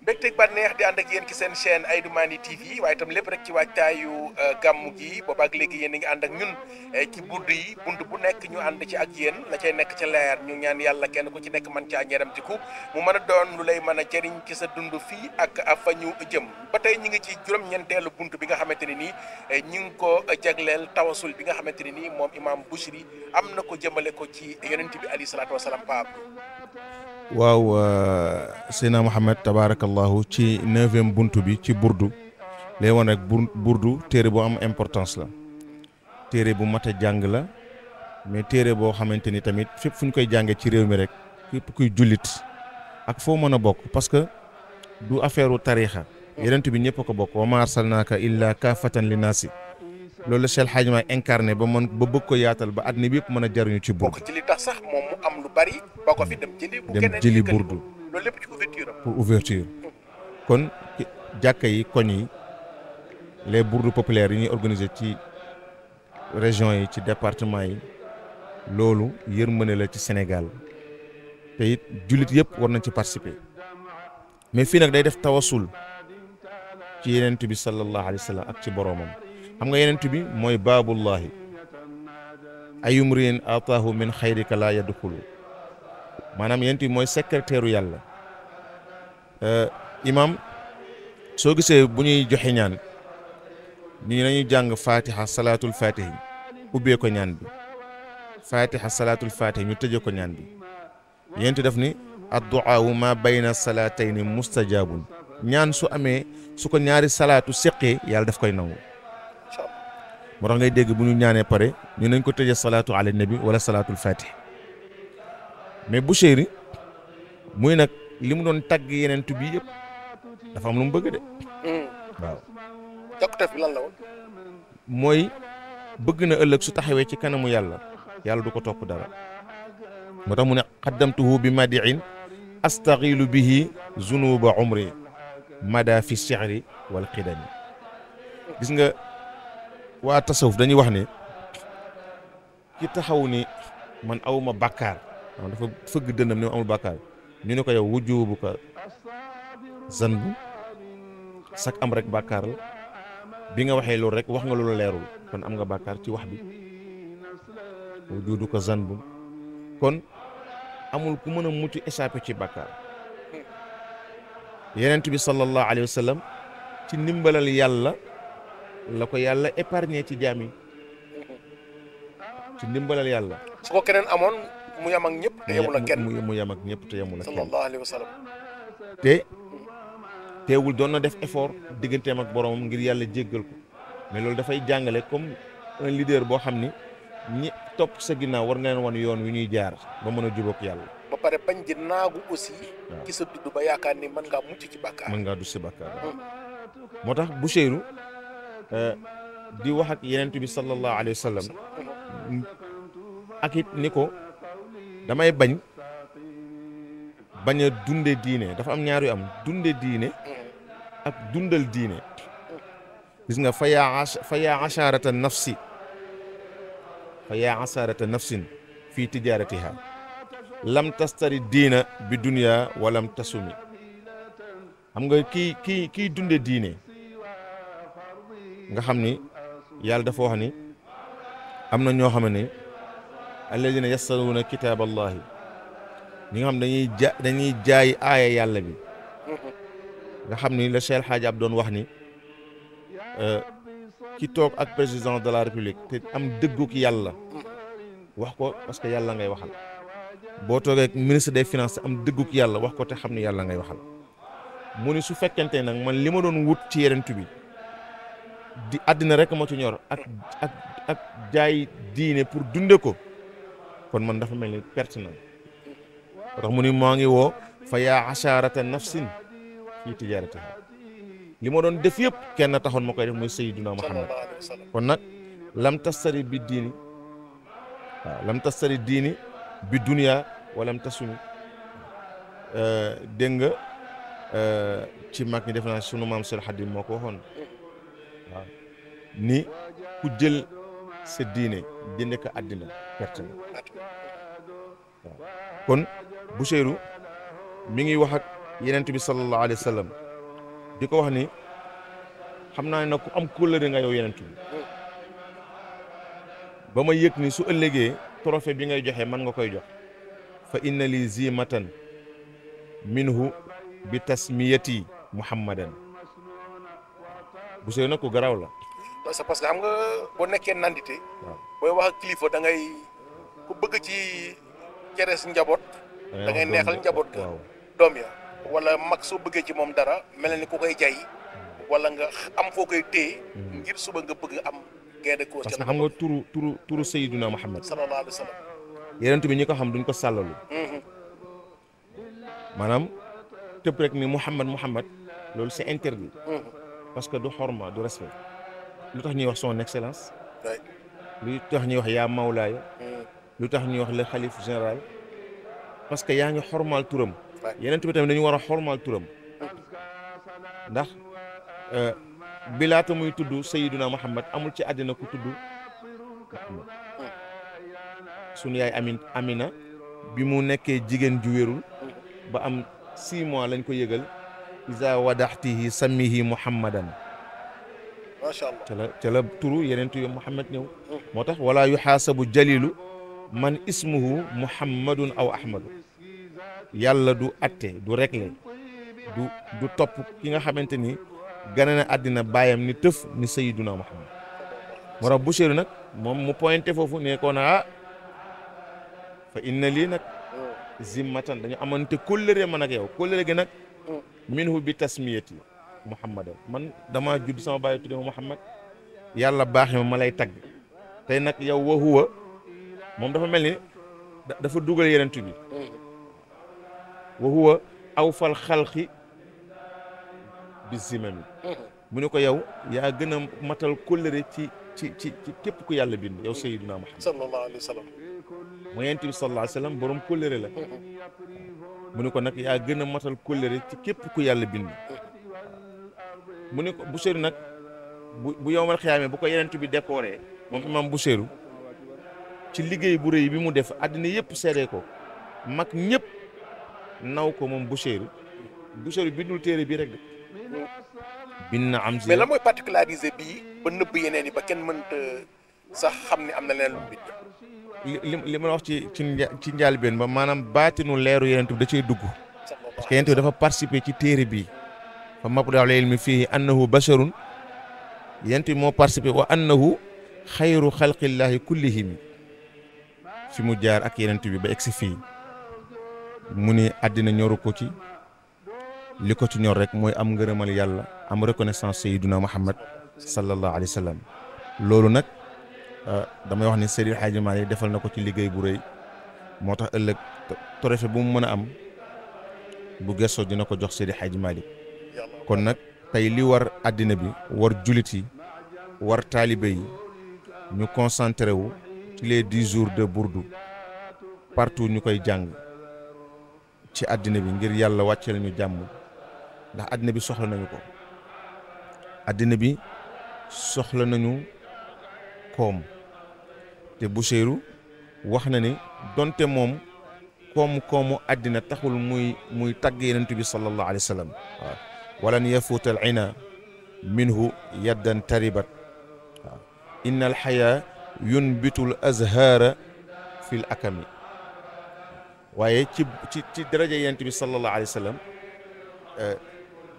mbégteeg bànneex di ànd ak yéen ci seen chaîne Aïdou Many TV waaye itam lépp rek ci waajtaayu gàmmu gi boobaak léegi yéen a ngi ànd ak ñun ci burdu yi bunt bu nekk ñu ànd ci ak yéen la cay nekk ca leer ñu ñaan yàlla kenn ku ci nekk mën caa ñeeramtiku mu mën a doon lu lay mën a jëriñ ci sa dund fii ak fa ñu jëm ba tey ñi ngi ci juróom-ñeenteelu bunt bi nga xamante ne nii ñi ngi ko jagleel tawasul bi nga xamante ne nii moom imam Bouchri am na ko jëmale ko ci yonent bi alayhi salaatu wasalaam Pape. waaw Seydina Mohamed tabarakallahu ci 9e buntu bi ci burdu lay wane rek burdu téere bu am importance la téere bu mat a jàng la mais téere boo xamante ni tamit fépp fu ñu koy jàngee ci réew mi rek képp kuy jullit ak foo mën a bokk parce que du affaire u tariixa yonent bi ñëpp a ko bokk wa ma arsalnaaka illa kaafatan linnaasi loolu la Cheikh Hadji Malick incarné ba bëgg ko yaatal ba àddina bi yëpp mën a jariñu ci burdu. bokk ci li tax sax moom mu am lu bari boo ko fi dem jëli burdu loolu lépp ci ouverture pour ouverture kon jàkka yi koñ yi les bourdes populaires yi ñuy organiser ci région yi ci département yi loolu yërmande la ci Sénégal te it jullit yëpp war nañ ci participer mais fii nag day def tawasul ci yenent bi sallallahu alayhi wa sallam ak ci boroomam xam nga yenent bi mooy baabullahi ayumrin ataahu min xayrika la yadxulu maanaam yenent bi mooy secrétaire u yàlla imam soo gisee bu ñuy joxe ñaan ni nañu jàng fatiha salaatul fatihi ubbee ko ñaan bi fatiha salaatul fatihi ñu tëje ko ñaan bi yenent daf ni addu'aawu ma bayna salatayni mustajabun ñaan su amee su ko ñaari salaatu séqee yàlla daf koy nangu moo tax ngay dégg bu ñu ñaanee pare ñu nañ ko tëje salaatu ala nabi wala salaatul fatih mais Bouchri muy nag li mu doon tagg yenent bi yëpp dafa am lu mu bëgg de waaw jokkute fi lan la woon mooy bëgg na ëllëg su taxawee ci kanamu yàlla du ko topp dara moo tax mu ne qaddamtuhu bi madiin astaxilu bihi zunuba umri mada fi shi'ri wal qidami gis nga waa tasawuf dañuy wax ne ki taxaw ni man awma bàkkaar dafa fëgg dënnam ne amul bàkkaar ñu ne ko yow wujubuka zanbu sak am rek bàkkaar la bi nga waxee loolu rek wax nga loolu leerul kon am nga bàkkaar ci wax bi wujuduka zanbu kon amul ku mën a mucc échappé ci bàkkaar yenent bi sallallahu alayhi wa sallam ci ndimbalal yàlla la ko yàlla épargné ci jaam yi ci ndimbalal yàlla su ko keneen amoon mu yam ak ñëpp te yemul ak kenn mu yam ak ñëpp te yemul ak kenn sallallahu alayhi wa sallam te teewul doon na def effort digganteem ak boromam ngir yàlla jéggal ko mais loolu dafay jàngale comme un leader boo xam ni ñi topp sa ginnaaw war nga leen wan yoon wi ñuy jaar ba mën a jubóog yàlla ba pare bañ di naagu aussi ci sa dudd ba yaakaar ni mën ngaa mucc ci bàkkaar mën ngaa du si bàkkaar moo tax Bouchri di wax ak yenent bi sallallahu alayhi wa sallam ak it ni ko damay bañ a dunde diine dafa am ñaar yu am dunde diine ak dundal diine gis nga fa yaa asharata nafsin fii tijaratiha lam tastari diina bi dunya walam tasumi xam nga kii dunde diine nga xam ni yàlla dafa wax ni am na ñoo xam ne alladina yastaluuna kitaab allahi ñi nga xam dañuy jaay aaya yàlla bi nga xam ni la Cheikh Hadji Abdou doon wax ni ki toog ak président de la république te am dëgguk yàlla wax ko parce que yàlla ngay waxal boo toogee ak ministre des finances am dëgguk yàlla wax ko te xam ni yàlla ngay waxal mu ni su fekkente nag man li ma doon wut ci yenent bi di àddina rek ma ci ñor ak jaay diine pour dunde ko kon man dafa mel ni perte na tax mu ni maa ngi woo fa yaa asharata nafsin fii tijaratiha li ma doon def yëpp kenn taxoon ma koy def mooy sayyiduna Muhammad kon nag lam tastari bi diini waaw lam tastari diini bi dunya walam tasumi dégg nga ci mag ñi def naa sunu maam Seex Xaadim moo ko waxoon waaw ni ku jël sa diine jënd ko àddina perte na waaw kon Bouchayru mi ngi wax ak Yonent bi sallallahu alayhi wa sallam di ko wax ni xam naa ne nag ku am kóllëre nga yow Yonent bi ba ma yëg ni su ëllëgee trophée bi ngay joxe man nga koy jox fa inna li zimatan minhu bi tasmiyati muhammadan Bouchayru nag ku garaaw la. c'est parce que xam nga boo nekkee nandite. waaw booy wax ak kilifa da ngay ku bëgg ci ceres njaboot. da ngay neexal njaboot ga waaw doom ya wala mag soo bëggee ci moom dara mel ni ku koy jay wala nga am foo koy téye ngir suba nga bëgg am gain de cause. parce que xam nga turu Sayyiduna Muhammad sallallahu alayhi wa sallam. Yonent bi ñi ko xam duñ ko sàllalu maanaam tëb rek ni Muhammad loolu c'est interdit parce que du xorma du respect lu tax ñuy wax son excellence lu tax ñuy wax yaa mawlaaya lu tax ñuy wax le xalif général parce que yaa ngi xormaal turam Yonent bi tamit dañu war a xormaal turam ndax bilaata muy tudd Sayyiduna Muhammad amul ci àddina ku tudd Muhammad sunu yaay Amina bi mu nekkee jigéen ju wérul ba am 6 mois lañ ko yëgal isa wadaxtihi sammihi muhammadan macha allah ca la turu Yonent yu Muhammad ñëw moo tax wala yuxaasabu jalilu man ismuhu muhammadun aw ahmadu yàlla du atte du réglé du topp ki nga xamante ni gane na àddina baayam ni tëf ni Sayyiduna Muhammad moo tax Bouchayru nag moom mu pointé foofu ne ko na fa inna lii nag zimmatan dañu amante kóllëre man ak yow kóllëre gi nag minhu bi tasmiyati muhammadan man dama judd sama baay tudde ma Muhammad yàlla baax ma lay tagg tey nag yow wa huwa moom dafa mel ni dafa dugal Yonent bi wa huwa awfal xalqi bi zimami mu ne ko yow yaa gën a matal kóllëre ci képp ku yàlla bind yow Sayyiduna Muhammad sallallahu alayhi wa sallam. mu Yonent bi sallallahu alayhi wa sallam borom kóllëre la mu ne ko nag yaa gën a matal kóllëre ci képp ku yàlla bind mu ne ko Bouchayru nag bu yowmal xiyaamee bu ko Yonent bi décoré moom imam Bouchayru ci liggéey bu rëy bi mu def àddina yëpp seede ko mag ñëpp naw ko moom Bouchayru bindul téere bi rek bind na am si mais lan mooy particularisé bii ba nëbb yeneen yi ba kenn mënta sax xam ni am na leen lu bind. li ma wax ci njëlbéen ba maanaam baatinu leeru Yonent bi da cee dugg parce que Yonent bi dafa participer ci téere bi fa mabda'ul ilmi fiihi annahu basharun Yonent bi moo participer wa annahu xayru xalqillahi kullihim fi mu jaar ak Yonent bi ba egsi fii mu ni àddina ñoru ko ci li ko ci ñor rek mooy am ngërëmal yàlla am reconnaissance Sayyiduna Muhammad sallallahu alayhi wa sallam loolu nag damay wax ni Seydi El Hadji Malick defal na ko ci liggéey bu rëy moo tax ëllëg trophée bu mu mën a am bu gëstoo dina ko jox Seydi El Hadji Malick kon nag tey li war àddina bi war julit yi war taalibe yi ñu concentré wu ci les 10 jours de Bourdou partout ñu koy jàng ci àddina bi ngir yàlla wàcceel ñu jàmm ndax àddina bi soxla nañu ko àddina bi soxla nañu koom te Bouchayru wax na ni donte moom koom-koomu àddina taxul muy tagg Yonent bi sallallahu alayhi wa sallam waaw walan yafuuta al ina minhu yaddan taribat waaw inna al xayaa yunbitul azhaara fil akami waaye ci daraja Yonent bi sallallahu alayhi wa sallam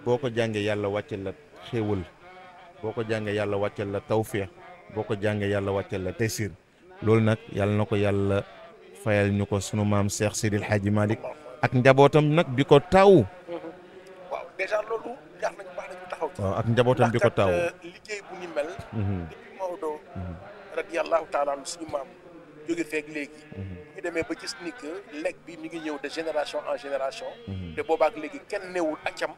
boo ko jàngee yàlla wàccel la xéewal boo ko jàngee yàlla wàccel la tawfeex boo ko jàngee yàlla wàccel la taysir loolu nag yàlla na ko yàlla fayal ñu ko sunu maam Cheikh Seydil Hadji Malick ak njabootam nag bi ko taawu. waaw déjà loolu jaar nañu baax nañu taxaw ci. waaw ak njabootam bi ko taawu liggéey bu ni mel. depuis Maodo. radiyallahu taala anhu suñu maam jóge feeg léegi. ñu demee ba gis ni que lekk bi mi ngi ñëw de génération en génération. te boobaak léegi kenn newul accam.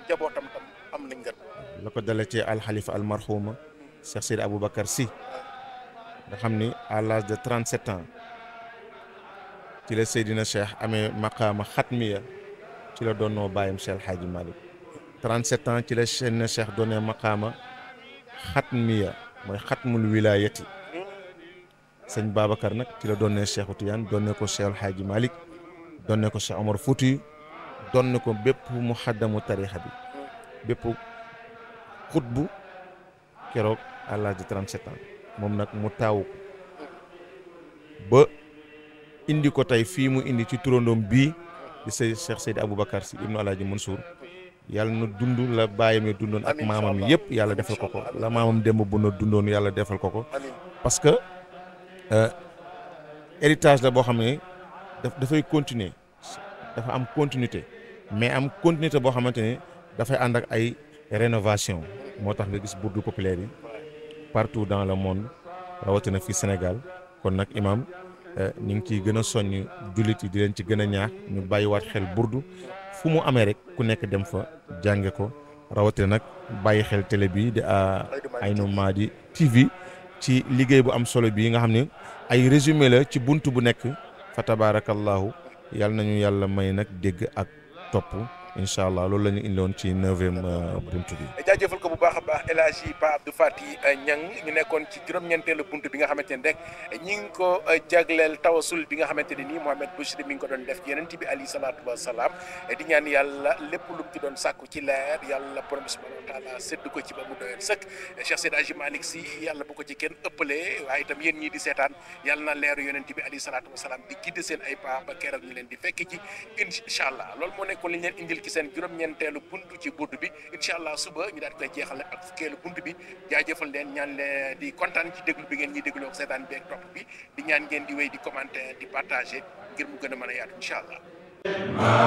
njabootam tam am nañ ngër. la ko dalee ci alxalifa almarhuma Cheikh Seydi Aboubacar Sy nga xam ni à l'âge de 37 ans ci la Seydina Cheikh amee maqaama xatmiya ci la doonoo bàyyam Cheikh El Hadji Malick 37 ans ci la Cheikh doonee maqaama xatmiya mooy xatmul wilayati sëñ Babacar nag ci la doonee Cheikhu Tidiane doonee ko Cheikh El Hadji Malick doonee ko Cheikh Omar Fouti doonee ko bépp muxaddamu tarixa bi bépp xutbu keroog à l'âge de 37 ans moom nag mu taawu ko ba indi ko tey fii mu indi ci turandoom bii di Cheikh Seydi Aboubacar Sy ibnu Alaaji Mansour yàlla na dund la bàyyam yi dundoon ak maamam yëpp yàlla defal ko ko la maamam démb bu na dundoon yàlla defal ko ko parce que héritage la boo xam ne dafay continuer dafa am continuité mais am continuité boo xamante ne dafay ànd ak ay rénovation moo tax nga gis burdu populaire yi partout dans le monde rawatina fii Sénégal kon nag imam ñu ngi ciy gën a soññ jullit yi di leen ci gën a ñaax ñu bàyyiwaat xel burdu fu mu amee rek ku nekk dem fa jànge ko rawatina nag bàyyi xel télé bi di Aynou Mady TV ci liggéey bu am solo bii nga xam ne ay résumé la ci bunt bu nekk fa tabarakallahu yàlla nañu yàlla may nag dégg ak topp incha allah loolu la ñu indiwoon ci 9e buntu bi. jaajëfal ko bu baax a baax El Hadji Pa Abdou Faty Niang ñu nekkoon ci juróom-ñeenteelu buntu bi nga xamante ne rek ñi ngi ko jagleel tawasul bi nga xamante ne nii Mouhamed Bachir mi ngi ko doon def Yonent bi alayhi salaatu wa salaam di ñaan yàlla lépp lu mu ci doon sàkku ci leer yàlla borom subhanahu wa taala sédd ko ci ba mu doyoon sëkk Cheikh Seydi Hadji Malick Sy yàlla bu ko ci kenn ëppalee waaye itam yéen ñii di seetaan yàlla na leeru Yonent bi alayhi salaatu wa salaam di gidde seen ay pas ba keroog ñu leen di fekk ci incha allah loolu moo nekkoon li ñu leen indil ci seen juróom-ñeenteelu buntu ci buntu bi incha allah suba ñu daal koy jeexal ak fukkeelu buntu bi jaajëfal leen ñaan leen di kontaan ci déglu bi ngeen ñuy dégloo ak seetaan bi ak topp bi di ñaan ngeen di wéy di commenter di partager ngir mu gën a mën a yaatu incha allah.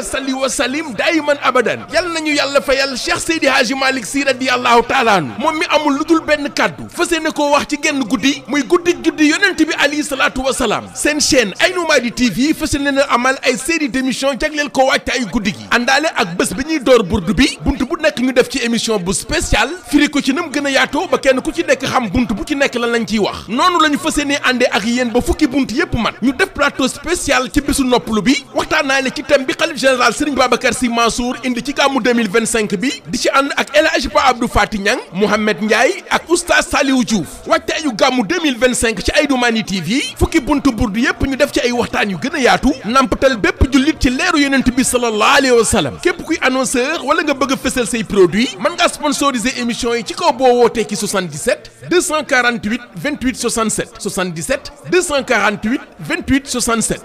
salli wa salim daayiman abadan yal nañu yàlla fayal Cheikh Seydi Hadji Malick Sy radiyallahu taala anhu moom mi amul lu dul benn kàddu fas yéene koo wax ci genn guddi muy guddi juddi yonent bi alayhi salaatu wa salaam seen chaîne Aynou Mady TV fas yéene na amal ay série d'émission jagleel ko wàcc ay guddi gi àndaale ak bés bi ñuy door burdu bi buntu bu nekk ñu def ci émission bu spécial firi ko ci nam gën a yaatoo ba kenn ku ci nekk xam buntu bu ci nekk lan lañ ciy wax noonu la ñu fas yéene àndee ak yéen ba fukki buntu yépp mat ñu def plateau spécial ci bésu noppalu bi waxtaanaale ci thème bi xalif général Serigne Babacar Sy Mansour indi ci gàmmu 2025 bi di ci ànd ak El Hadji Pa Abdou Faty Niang Mouhamed Ndiaye ak oustaz Saliou Diouf waajtaayu gàmmu 2025 ci Aynou Mady TV fukki buntu burdu yépp ñu def ci ay waxtaan yu gën a yaatu nampatal bépp jullit ci leeru yonent bi sallallahu alayhi wa sallam képp kuy annonceur wala nga bëgg a fësal say produit mën ngaa sponsoriser émission yi ci kaw boo wootee ci 77 248 28 67 77 248 28 67